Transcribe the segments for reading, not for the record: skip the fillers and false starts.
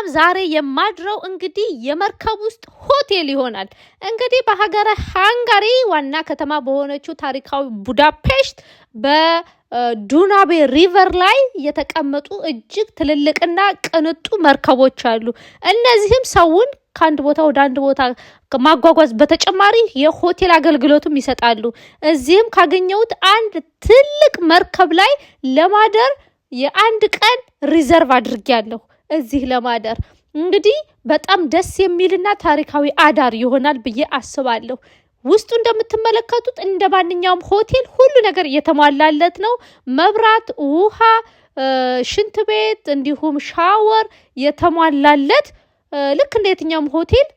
ሰላም። ዛሬ የማድረው እንግዲህ የመርከብ ውስጥ ሆቴል ይሆናል። እንግዲህ በሀገረ ሃንጋሪ ዋና ከተማ በሆነችው ታሪካዊ ቡዳፔስት በዱናቤ river ላይ የተቀመጡ እጅግ ትልልቅና ቅንጡ መርከቦች አሉ። እነዚህም ሰውን ከአንድ ቦታ ወደ አንድ ቦታ ማጓጓዝ በተጨማሪ የሆቴል አገልግሎትም ይሰጣሉ። እዚህም ካገኘሁት አንድ ትልቅ መርከብ ላይ ለማደር የአንድ ቀን reserve አድርጌያለሁ። እዚህ ለማደር እንግዲህ በጣም ደስ የሚልና ታሪካዊ አዳር ይሆናል ብዬ አስባለሁ። ውስጡ እንደምትመለከቱት እንደ ማንኛውም ሆቴል ሁሉ ነገር እየተሟላለት ነው። መብራት፣ ውሃ፣ ሽንት ቤት እንዲሁም ሻወር የተሟላለት ልክ እንደ የትኛውም ሆቴል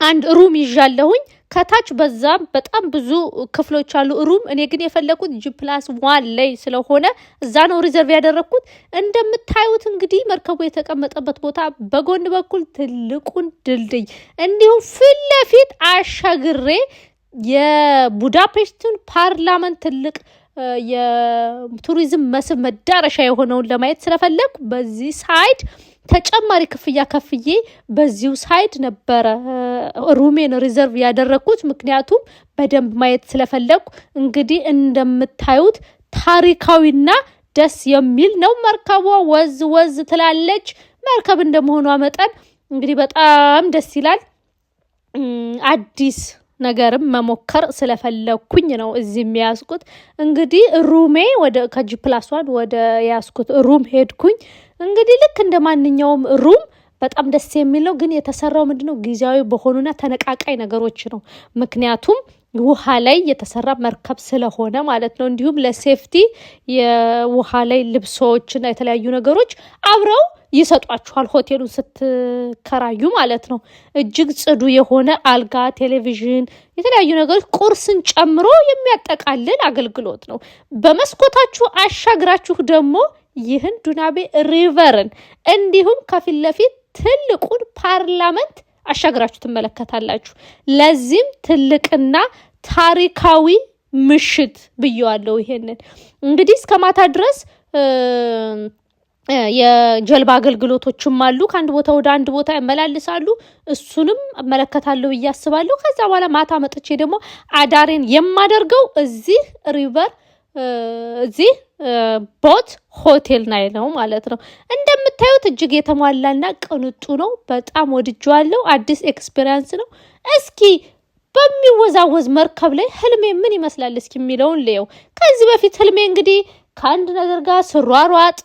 አንድ room ይዣለሁኝ። ከታች በዛም በጣም ብዙ ክፍሎች አሉ room። እኔ ግን የፈለኩት G+1 ላይ ስለሆነ እዛ ነው reserve ያደረግኩት። እንደምታዩት እንግዲህ መርከቡ የተቀመጠበት ቦታ በጎን በኩል ትልቁን ድልድይ እንዲሁም ፊት ለፊት አሻግሬ የቡዳፔስቱን parliament ትልቅ የቱሪዝም መስህብ መዳረሻ የሆነውን ለማየት ስለፈለግኩ በዚህ side ተጨማሪ ክፍያ ከፍዬ በዚሁ side ነበረ room ኤን reserve ያደረግኩት። ምክንያቱም በደንብ ማየት ስለፈለግኩ። እንግዲህ እንደምታዩት ታሪካዊና ደስ የሚል ነው። መርከቧ ወዝ ወዝ ትላለች። መርከብ እንደመሆኗ መጠን እንግዲህ በጣም ደስ ይላል። አዲስ ነገርም መሞከር ስለፈለግኩኝ ነው እዚህ የሚያዝኩት። እንግዲህ room ኤ ወደ ከ G+1 ወደ ያዝኩት room ሄድኩኝ። እንግዲህ ልክ እንደ ማንኛውም room በጣም ደስ የሚል ነው። ግን የተሰራው ምንድነው ጊዜያዊ በሆኑና ተነቃቃይ ነገሮች ነው። ምክንያቱም ውሃ ላይ የተሰራ መርከብ ስለሆነ ማለት ነው። እንዲሁም ለ safety የውሃ ላይ ልብሶችና የተለያዩ ነገሮች አብረው ይሰጧችኋል ሆቴሉን ስትከራዩ ማለት ነው። እጅግ ጽዱ የሆነ አልጋ፣ ቴሌቪዥን፣ የተለያዩ ነገሮች ቁርስን ጨምሮ የሚያጠቃልል አገልግሎት ነው። በመስኮታችሁ አሻግራችሁ ደግሞ ይህን ዱናቤ river ን እንዲሁም ከፊት ለፊት ትልቁን parliament አሻግራችሁ ትመለከታላችሁ። ለዚህም ትልቅና ታሪካዊ ምሽት ብየዋለሁ። ይሄንን እንግዲህ እስከ ማታ ድረስ የጀልባ አገልግሎቶችም አሉ። ከአንድ ቦታ ወደ አንድ ቦታ ያመላልሳሉ። እሱንም እመለከታለሁ ብዬ አስባለሁ። ከዛ በኋላ ማታ መጥቼ ደግሞ አዳሬን የማደርገው እዚህ river እዚህ boat ሆቴል ላይ ነው ማለት ነው። እንደምታዩት እጅግ የተሟላና ቅንጡ ነው። በጣም ወድጄዋለሁ። አዲስ experience ነው። እስኪ በሚወዛወዝ መርከብ ላይ ህልሜ ምን ይመስላል እስኪ የሚለውን ልየው። ከዚህ በፊት ህልሜ እንግዲህ ከአንድ ነገር ጋር ስሯሯጥ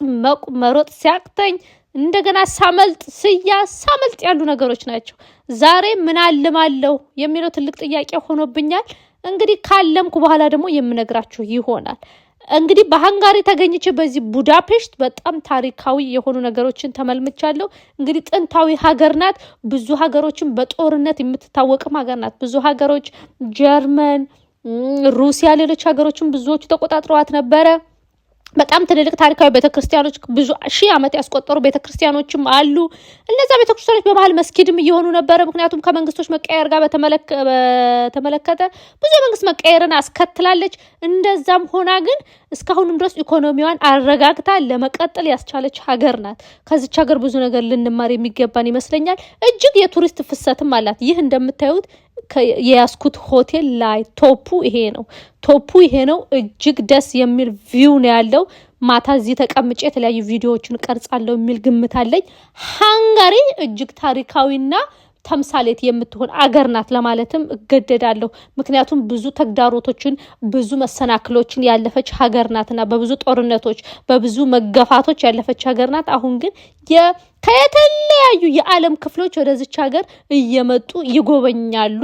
መሮጥ ሲያቅተኝ እንደገና ሳመልጥ ስያ ሳመልጥ ያሉ ነገሮች ናቸው። ዛሬ ምን አልማለሁ የሚለው ትልቅ ጥያቄ ሆኖብኛል። እንግዲህ ካለምኩ በኋላ ደግሞ የምነግራችሁ ይሆናል። እንግዲህ በሃንጋሪ ተገኝቼ በዚህ ቡዳፔስት በጣም ታሪካዊ የሆኑ ነገሮችን ተመልምቻለሁ። እንግዲህ ጥንታዊ ሀገር ናት። ብዙ ሀገሮችን በጦርነት የምትታወቅም ሀገር ናት። ብዙ ሀገሮች ጀርመን፣ ሩሲያ፣ ሌሎች ሀገሮችን ብዙዎቹ ተቆጣጥረዋት ነበረ። በጣም ትልልቅ ታሪካዊ ቤተክርስቲያኖች ብዙ ሺህ ዓመት ያስቆጠሩ ቤተክርስቲያኖችም አሉ። እነዛ ቤተክርስቲያኖች በመሀል መስጊድም እየሆኑ ነበረ። ምክንያቱም ከመንግስቶች መቀየር ጋር በተመለከተ ብዙ የመንግስት መቀየርን አስከትላለች። እንደዛም ሆና ግን እስካሁንም ድረስ ኢኮኖሚዋን አረጋግታ ለመቀጠል ያስቻለች ሀገር ናት። ከዚች ሀገር ብዙ ነገር ልንማር የሚገባን ይመስለኛል። እጅግ የቱሪስት ፍሰትም አላት። ይህ እንደምታዩት የያዝኩት ሆቴል ላይ top ኡ ይሄ ነው። top ኡ ይሄ ነው። እጅግ ደስ የሚል view ነው ያለው። ማታ እዚህ ተቀምጬ የተለያዩ ቪዲዮዎችን ቀርጻለሁ የሚል ግምት አለኝ። ሃንጋሪ እጅግ ታሪካዊና ተምሳሌት የምትሆን አገር ናት ለማለትም እገደዳለሁ። ምክንያቱም ብዙ ተግዳሮቶችን ብዙ መሰናክሎችን ያለፈች ሀገር ናትና በብዙ ጦርነቶች በብዙ መገፋቶች ያለፈች ሀገር ናት። አሁን ግን ከየተለያዩ የዓለም ክፍሎች ወደዚች ሀገር እየመጡ ይጎበኛሉ።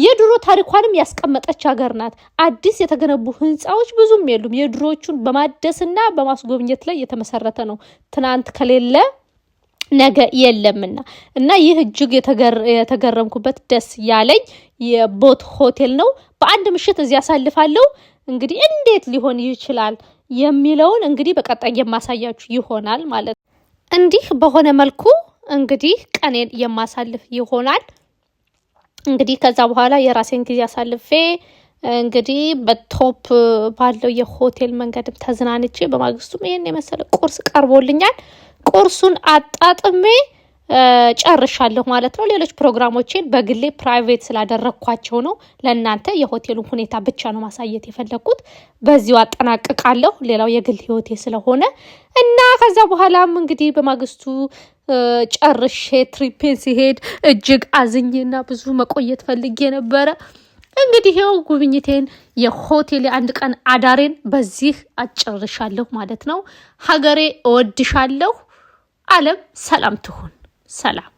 የድሮ ታሪኳንም ያስቀመጠች ሀገር ናት። አዲስ የተገነቡ ህንፃዎች ብዙም የሉም። የድሮዎቹን በማደስና በማስጎብኘት ላይ የተመሰረተ ነው። ትናንት ከሌለ ነገ የለምና እና ይህ እጅግ የተገረምኩበት ደስ ያለኝ የቦት ሆቴል ነው። በአንድ ምሽት እዚህ አሳልፋለሁ። እንግዲህ እንዴት ሊሆን ይችላል የሚለውን እንግዲህ በቀጣይ የማሳያችሁ ይሆናል ማለት ነው። እንዲህ በሆነ መልኩ እንግዲህ ቀኔን የማሳልፍ ይሆናል። እንግዲህ ከዛ በኋላ የራሴን ጊዜ አሳልፌ እንግዲህ በ top ባለው የሆቴል መንገድም ተዝናንቼ በማግስቱም ይህን የመሰለ ቁርስ ቀርቦልኛል። ቁርሱን አጣጥሜ ጨርሻለሁ ማለት ነው። ሌሎች ፕሮግራሞቼን በግሌ private ስላደረግኳቸው ነው። ለእናንተ የሆቴሉን ሁኔታ ብቻ ነው ማሳየት የፈለግኩት። በዚሁ አጠናቅቃለሁ። ሌላው የግል ህይወቴ ስለሆነ እና ከዛ በኋላም እንግዲህ በማግስቱ ጨርሼ trip ኤን ሲሄድ እጅግ አዝኜና ብዙ መቆየት ፈልጌ ነበረ። እንግዲህ ይኸው ጉብኝቴን የሆቴል የአንድ ቀን አዳሬን በዚህ አጨርሻለሁ ማለት ነው። ሀገሬ እወድሻለሁ። ዓለም ሰላም ትሁን። ሰላም።